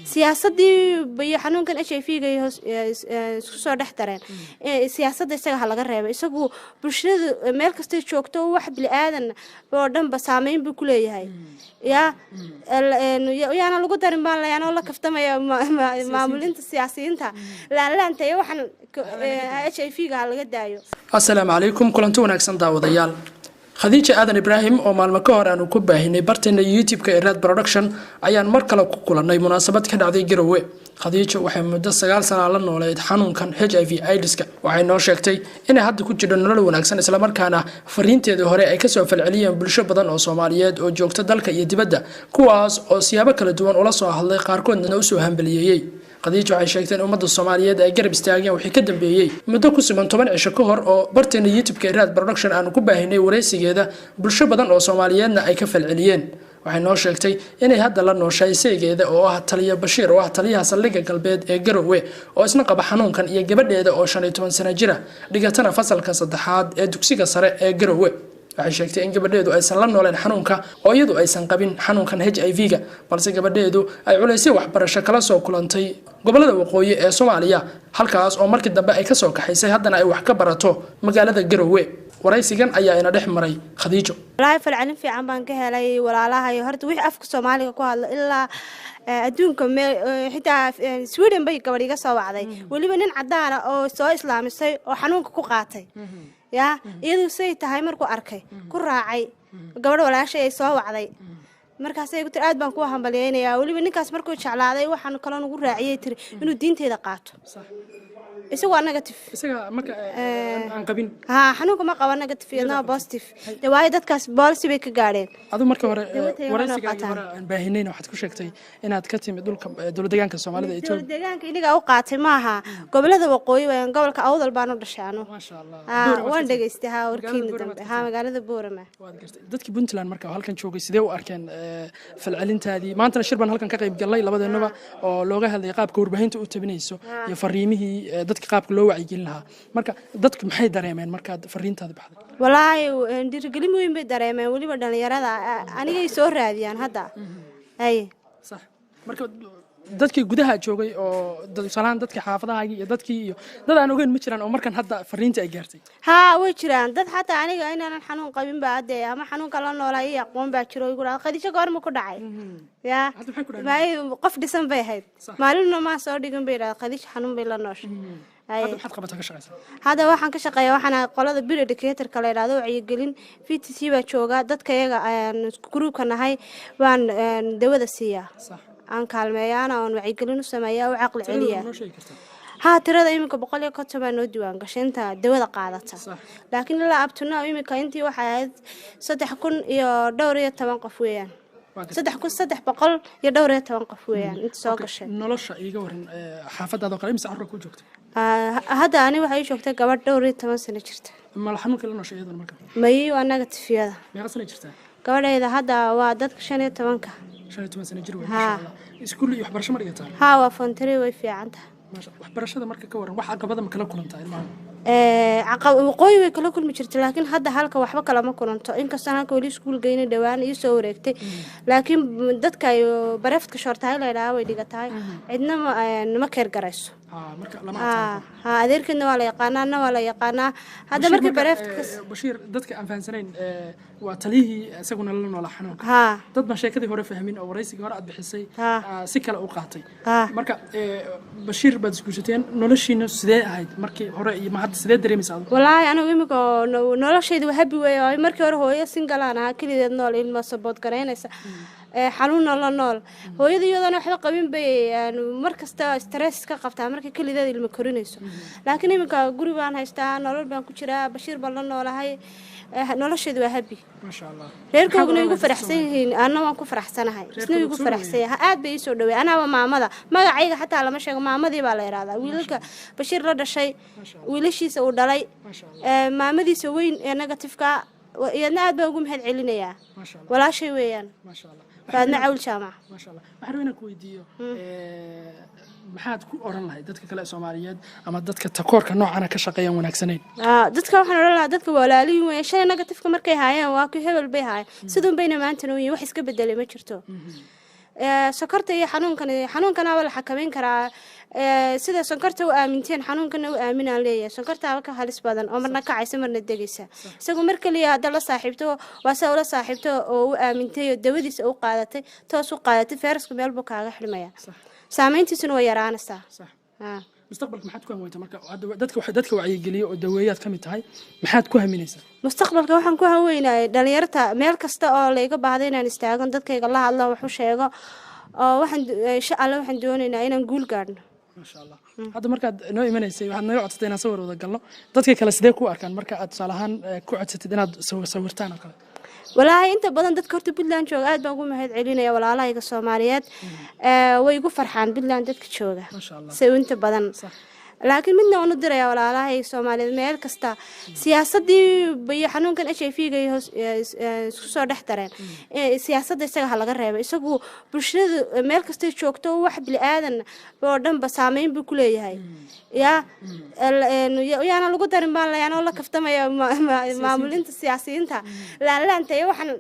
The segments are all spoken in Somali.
Siyaasadii iyo xanuunkan HIV-ga isku soo dhex dareen. Siyaasadda isaga ha laga reebo. Isagu bulshada meel kastay joogto, wax bili-aadan oo dhanba saameyn buu ku leeyahay. Yaa yaana lagu darin baan leeyahay, anoo la kaftamaya maamulinta siyaasiyiinta laanlaanta iyo waxaan HIV-ga ha laga daayo. Asalaamu calaykum, kulanti wanaagsan daawadayaal. Khadiija Aadan Ibraahim oo maalmo ka hor aanu ku baahinay barteena YouTube-ka ee Red Production ayaan mar kale ku kulannay munaasabad ka dhacday Garowe. Khadiija waxay muddo 9 sana la nooleyd xanuunkan HIV AIDS-ka. Waxay noo sheegtay inay hadda ku jirto nolol wanaagsan, islamarkaana fariinteedii hore ay kasoo falceliyeen bulsho badan oo Soomaaliyeed oo joogta dalka iyo dibadda, kuwaas oo siyaabo kala duwan ula soo hadlay, qaarkoodna usoo hambaliyeeyey. Khadiija waxay sheegtay in ummadda Soomaaliyeed ay garab istaageen wixii ka dambeeyey muddo ku siman 10 cisho ka hor oo barteena YouTube-ka ee Raad Production aanu ku baahinay wareysigeeda, bulsho badan oo Soomaaliyeedna ay ka falceliyeen. Waxay noo sheegtay inay hadda la nooshahay saygeeda oo ah taliya Bashiir, oo ah taliyaha saldhigga galbeed ee Garowe, oo isna qaba xanuunkan, iyo gabadheeda oo 15 sano jira, dhigatana fasalka saddexaad ee dugsiga sare ee Garowe. Waxay sheegtay in gabadheedu aysan la nooleen xanuunka oo iyadu aysan qabin xanuunkan HIV-ga, balse gabadheedu ay culaysyo waxbarasho kala soo kulantay gobolada waqooyi ee Soomaaliya, halkaas oo markii dambe ay kasoo kaxaysay, haddana ay wax ka barato magaalada Garowe. Waraysigan ayaa ina dhex maray Khadiijo. Walaahi falcelin fiican baan ka helay walaalahay. Horta wixii afka Soomaaliga ku hadla ilaa adduunka meel, xitaa Sweden bay gabadh iga soo wacday, weliba nin cadaana oo soo islaamisay oo xanuunka ku qaatay, yaa iyadu say tahay markuu arkay ku raacay. Gabadh walaashay ay soo wacday, markaasay ku tiri: "Aad baan kuwa hambalyeynayaa." Weliba ninkaas markuu jeclaaday, waxaan kaloo nagu raaciyay, tiri, inuu diinteeda qaato. Isagu waa negative. Isaga marka aan qabin? Ha, xanuunka ma qaba, negative, iyadna waa positive de, waayo dadkaas policy bay ka gaadheen. Adu marka hore Dawladda waraysigaagii qaataan. hore aan baahinayna waxaad ku sheegtay inaad ka timid dhulka dowlad deegaanka Soomaalida Etoobiya. Dowlad deegaanka iniga u qaatay maaha, gobolada waqooyi wayaan, gobolka Awdal baan u dhashay anu. Maasha Allah. Ha. Boorama waan waad ka timid. Dhegaystay ha warkiina Boorama dambe. waad ka Ha, magaalada Boorama. Waad gartay. Dadkii Puntland marka oo halkan joogay sidee u arkeen falcelintaadii? Maantana shir baan halkan ka qayb galnay labadeenaba oo looga hadlayay qaabka warbaahinta u tabinayso iyo fariimihii dadka qaabka loo wacyigelin lahaa. Marka dadku maxay dareemeen markaad fariintaadi baxday? Walaahi dhiirigelin weyn bay dareemeen, weliba dhalinyarada anigay soo raadiyaan hadda ay. Sax. Marka dadkii gudaha joogay oo tusaalahaan dadkii xaafadahaagii iyo dadkii iyo dad aan ogeyn ma jiraan oo markan hadda fariinta ay gaartay? Haa, way jiraan dad xataa aniga inaanan xanuun qabin ba hadee ama xanuunka la noolaa iyo aqoon baa jiro, igu dhaha: "Khadiijo, goorma ku dhacay?" Yaa Hadda maxay ku dhaheen? Qof dhisan bay ahayd, maalinna maa soo dhigin bay idhahda. Khadiijo xanuun bay la nooshay. Ay. Hadda maxaad qabataa, ka shaqaysaa? Hadda waxaan ka shaqeeya, waxaan ahay qolada peer educatorka la yidhahdo, wacyigelin VTC baa jooga. Dadka iyaga ayaan groupka nahay baan dawada siiyaa, aan kaalmeeyaana oon wacyigelin u sameeyaa, u caqli Tiradooda celiya. Ma noo sheegi kartaa? Haa, tirada iminka 150 baa noo diiwaan gashay inta dawada qaadata, laakiin ilaa up to now iminka intii waxay ahayd 3000 iyo dhowr iyo toban qof weeyaan. Waa gartay. 3314 qof weeyaan inta soo gashay. Nolosha iiga waran, xaafadaada oo kale imisa carruur ku joogta? Hadda ani waxay ii joogtay gabadh dhowr iyo toban sano jirta. Ma xanuunka la nooshay iyaduna marka? Mayi, waa negatifyada. Meeqa sana jirtaa? Gabadhayda hadda waa dadka 15-ka. 15 sano jir wey? Haa. Maasha Allah. Iskuul iyo waxbarasho ma dhigataa? Haa, waa form three, way fiican tahay. Maasha. Waxbarashada marka ka waran, wax caqabada ma kala kulantaa ilmaha? Waqooyi way kala kulmi jirtay, laakiin hadda halka waxba kalama kulanto, inkastoo halka weli iskuul geyna, dhowaan ii soo wareegtay. Laakiin dadka ay private-ka shoortahay la yidhaha way dhigatahay, cidna ma keer garayso. Marka lama Ha ha, adeerkeedna waa la yaqaanaa, na waa la yaqaanaa hadda markii private-ka. Bashiir, dadka aan fahansanayn, waa taliyihii isaguna la noolaa xanuunka. Haa. Dad baan sheekadii hore fahmin oo waraysigii hore aad bixisay si kale u qaatay. Marka Bashiir baad isguursateen, noloshiina sidee ahayd markii hore iyo ma hadda sidee dareemaysa adigu? Walaahi anigu imika noloshayda waa happy weeye. Oo markii hore hooyo single aan ahaa, keligeed nool, ilmo support garaynaysa, xanuunna la nool. Hooyada iyadoona waxba qabin bay mar kasta stress ka qabtaa markay keligeed ilmo korinayso. Laakiin iminka guri baan haystaa, nolol baan ku jiraa, Bashiir baan la noolahay, noloshayda waa happy. Maasha Allah. Reerkooguna igu faraxsan yihiin, anna waan ku faraxsanahay, isna igu faraxsan yahay, aad bay iisoo dhaweey. Anaaba maamada, magacayga xataa lama sheego, maamadii baa la yidhahdaa. Wiilalka Bashiir la dhashay, wiilashiisa uu dhalay, Maasha Allah. maamadiisa weyn ee negatifka iyadna aad baan ugu mahad celinayaa. Maasha Allah. Walaashay weeyaan. Maasha Allah. Faadna Cawl Jaamac. Maasha Allah. Waxaan rabaa inaan ku weydiiyo, maxaad ku oran lahayd dadka kale ee Soomaaliyeed ama dadka takoorka noocana ka shaqeeyaan wanaagsanayn? Dadka waxaan odhan lahaa, dadka walaalihin weeyaan. Shalay negatifka markay haayeen waa ku hebel bay haayeen, sidun bayna maantana u yihiin, wax iska bedelay ma jirto. Sokorta iyo xanuunkan, xanuunkanaaba la xakameyn karaa. Sida sonkorta u aaminteen xanuunkana u aaminaan leeyahay. Sonkortaaba ka halis badan oo marna kacaysa marna degaysa. Isagu mar keliya hadda la saaxiibto, waa saa ula saaxiibto oo u aamintay oo dawadiisa u qaadatay, toos u qaadatay, feerasku meel buu kaaga xidhmaya, saameyntiisuna way yaraanaysaa. Mustaqbalka maxaad ku haweyntaa marka hadda dadka waxay dadka wacyigeliyo oo daweeyaad ka mid tahay, maxaad ku haminaysaa? Mustaqbalka waxaan ku haweynayay dhalinyarta meel kasta oo layga baahdo inaan istaagon, dadkayga la hadlo, wax u sheego, oo waxaan insha Alla waxaan doonaynaa inaan guul gaadhno. Maasha Allah. Hadda markaad noo imanaysay waxaad naga codsatay inaan sawir wada galno. Dadka kale sidee ku arkaan marka aad tusaale ahaan ku codsatid inaad sawirtaan oo kale? Walaahi inta badan dadka horta Puntland jooga aad baan ugu mahad celinaya. Walaalahayga Soomaaliyeed way igu farxaan, Puntland dadka jooga. Maasha Allah. Si inta badan. Laakiin midna waan u diraya walaalahayga Soomaaliyeed meel kasta, siyaasadii iyo xanuunkan HIV-ga iyo isku soo dhex dareen. Siyaasadda isaga ha laga reebo. Isagu bulshada meel kastay joogto, wax bili-aadan oo dhanba saameyn buu ku leeyahay. Yaa yaana lagu darin baan leeyahay, anoo la kaftamaya maamulinta siyaasiyiinta laanlaanta iyo waxaan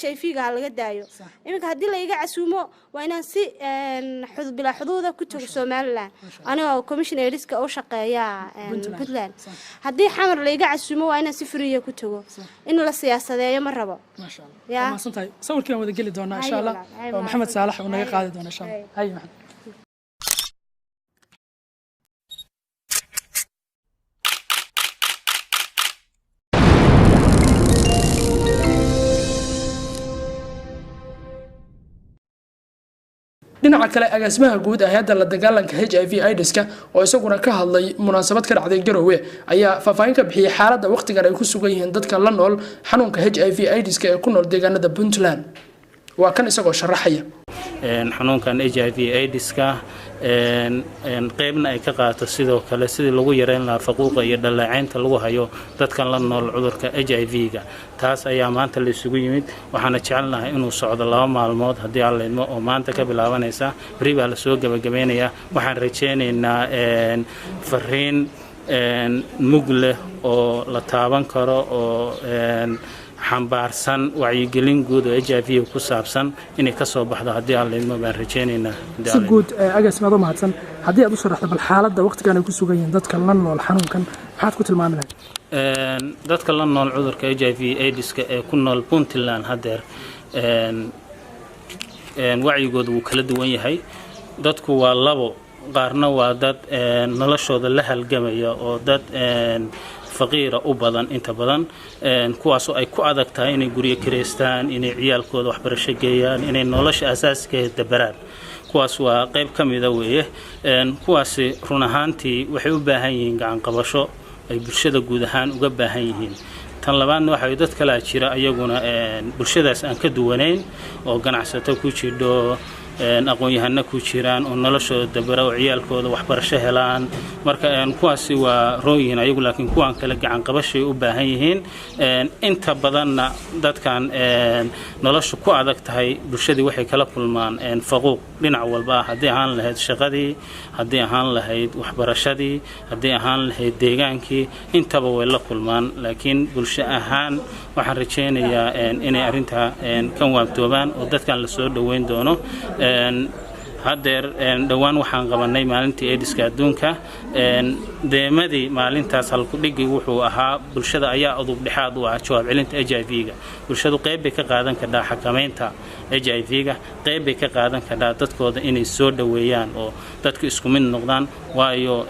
HIV-ga ha laga daayo. Iminka haddii la iga casuumo waa inaan si bilaa xuduuda ku tago Somaliland, anigoo commission aidska u shaqeeya Puntland. Haddii Xamar la iga casuumo waa inaan si free ah ku tago. In la siyaasadeeyo ma rabo. Maasha Allah. Waa mahadsantahay. Sawirkii aan wada geli doonaa insha Allah, Walaal. Oo Maxamed Saalax uu naga qaadi doona insha Allah. Haye Maxamed. Dhinaca kale, agaasimaha guud ee hay-adda la dagaalanka HIV AIDS-ka oo isaguna ka hadlay munaasabad ka dhacday Garowe ayaa faahfaahin ka bixiyey xaaladda waqtigan ay ku sugan yihiin dadka la nool xanuunka HIV AIDS-ka ee ku nool deegaanada Puntland. Waa kan isagoo sharaxaya. Xanuunkan HIV AIDS-ka qeybna ay ka qaato sidoo kale sidii lagu yareyn lahaa faquuqa iyo dhaleeceynta lagu hayo dadkan la nool cudurka HIV-ga. Taas ayaa maanta la isugu yimid, waxaana jecelnahay inuu socdo 2 maalmood haddii Alla idmo, oo maanta ka bilaabanaysa, beri baa lasoo gebagabeynayaa. Waxaan rajeynaynaa fariin mug leh oo la taaban karo oo xambaarsan wacyigelin guud oo HIV ku saabsan inay ka soo baxdo haddii Alla idmo baan rajeynaynaa. Si guud, agaasima, adoo mahadsan, haddii aad u sharaxdo bal xaaladda waqtigan ay ku sugan yihiin dadka la nool xanuunkan, maxaad ku tilmaami lahayd? Dadka la nool cudurka HIV AIDS-ka ee ku nool Puntland haddeer wacyigooda wuu kala duwan yahay. Dadku waa labo: qaarna waa dad noloshooda la halgamaya oo dad faqiira u badan inta badan, kuwaasoo ay ku adag tahay inay guryo kireystaan, inay ciyaalkooda waxbarasho geeyaan, inay nolosha asaaskeeda dabaraan. Kuwaas waa qayb ka mida weeye. Kuwaasi run ahaantii waxay u baahan yihiin gacanqabasho ay bulshada guud ahaan uga baahan yihiin. Tan labaadna waxa dad kalaa jira ayaguna bulshadaas aan ka duwanayn oo ganacsato ku jidho, aqoon-yahano ku jiraan, oo noloshooda dabara oo ciyaalkooda waxbarasho helaan. Marka kuwaasi waa roon yihiin ayagu, laakiin kuwan kale gacanqabashay u baahan yihiin. Inta badanna dadkan nolosha ku adag tahay bulshadii waxay kala kulmaan faquuq dhinac walba ah, haddii ahaan lahayd shaqadii, haddii ahaan lahayd waxbarashadii, haddii ahaan lahayd deegaankii, intaba way la kulmaan. Laakiin bulsho ahaan waxaan rajaynayaa inay arrintaa kan waabtoobaan oo dadkan lasoo dhoweyn doono. Haddeer dhowaan waxaan qabanay maalintii AIDS-ka adduunka. Theme-adii maalintaas halkudhigi wuxuu ahaa bulshada ayaa udub dhexaad u ah jawaab celinta HIV-ga. Bulshadu qayb bay ka qaadan kardhaa xakamaynta HIV-ga, qayb bay ka qaadan kardhaa dadkooda inay soo dhoweeyaan oo dadku isku mid noqdaan, waayo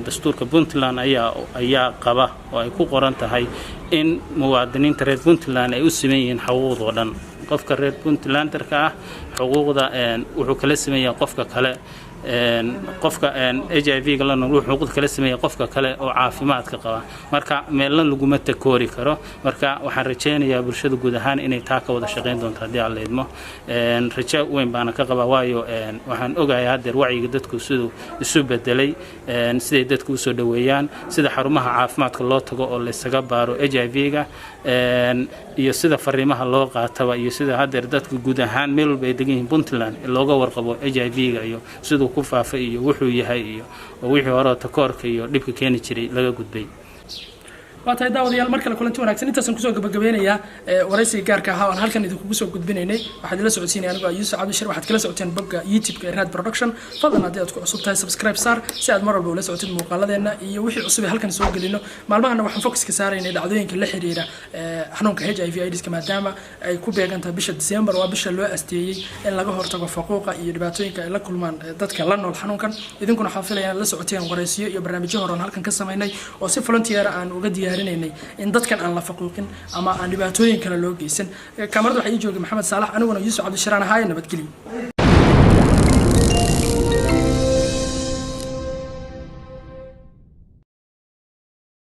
dastuurka Puntland ayaa qaba oo ay ku qoran tahay in muwaadiniinta reer Puntland ay u siman yihiin xuquuqdoo dhan. Qofka reer Puntlanderka ah xuquuqda wuxuu kala sameeyaa qofka kale, qofka HIV-ga la nool wuxuu xuquuqda kala sameeyaa qofka kale oo caafimaadka qaba. Marka meelna laguma takoori karo. Marka waxaan rajaynayaa bulshada guud ahaan inay taa ka wada shaqayn doonto haddii Alla idmo. Rajo weyn baana ka qabaa, waayo waxaan ogahay haddeer wacyiga dadku siduu isu bedelay, siday dadku usoo dhoweeyaan, sida xarumaha caafimaadka loo tago oo laysaga baaro HIV-ga, iyo sida fariimaha loo qaataba, iyo sida haddeer dadku guud ahaan meel walba ay degan yihiin Puntland looga warqabo HIV-ga iyo siduu ku faafay iyo wuxuu yahay, iyo oo wixii hore takoorka iyo dhibka keeni jiray laga gudbay. Waa tahay, daawadayaal, mar kale kulanti wanaagsan. Intaasaan kusoo gabagabeynayaa waraysiga gaarka ahaa oon halkan idinkugu soo gudbinaynay. Waxaad ila socodsiinaya anigu ah Yuusuf Cabdishir. Waxaad kala socoteen bogga YouTube-ka ee Raad Production. Fadlan, haddii aad ku cusub tahay, subscribe saar si aad mar walba ula socotid muuqaaladeenna iyo wixii cusub ee halkan soo gelino. Maalmahana waxaan focuska saaraynay dhacdooyinka la xiriira xanuunka HIV AIDS-ka, maadaama ay ku beegan tahay bisha December, waa bisha loo asteeyey in laga hortago faquuqa iyo dhibaatooyinka ay la kulmaan dadka la nool xanuunkan. Idinkuna waxaan filaya inaad la socoteen waraysiyo iyo barnaamijyo hore oon halkan ka samaynay oo si volunteer aan uga diyaarinaynay in dadkan aan la faquuqin ama aan dhibaatooyin kale loo geysan. Kaamarada waxaa ii joogay Maxamed Saalax, aniguna Yuusuf Cabdishiraan ahaaye. Nabadgelyo.